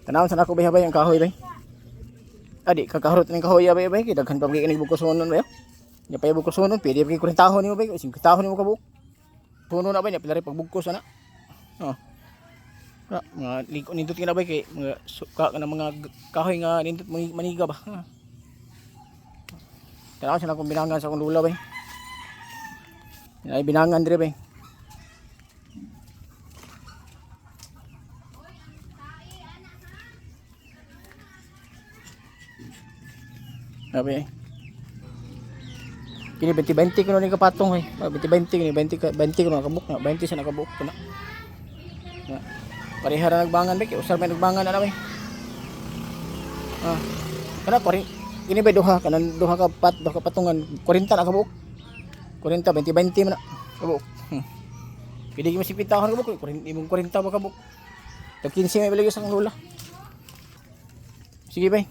Tanawon sa nako bay bay ang kahoy bay. Adi kakahurot ning kahoy bay bay kay daghan pa gyud ni bugkosonon bay. Nya pa bugkosonon pwede pa gyud 40 nimo bay, 50 nimo ka buok. Puno na bay nya pila rin pagbugkos ana. Oh. Na, mga liko nindot kina bay kay mga suka kana mga kahoy nga nindot maniga ba. Ha. Tanaw sa akong binangan sa akong lula bay. Ay binangan dire bay. Sabi eh. Kini 20-20 kuno ni kapatong eh. Ah, 20-20 kini 20 20 kuno nakabuk na 20 sa nakabuk kuno. Na. Pareha ra nagbangan bay kay usar may nagbangan ana bay. Ah. Kana kwari kini bay duha kanan duha ka pat duha ka patungan 40 na kabuk. 40 20-20 man na kabuk. Pwede mo si pitahon kabuk 40 imong 40 ba kabuk. Tag 15 may baligi sa akong lula. Sige bay.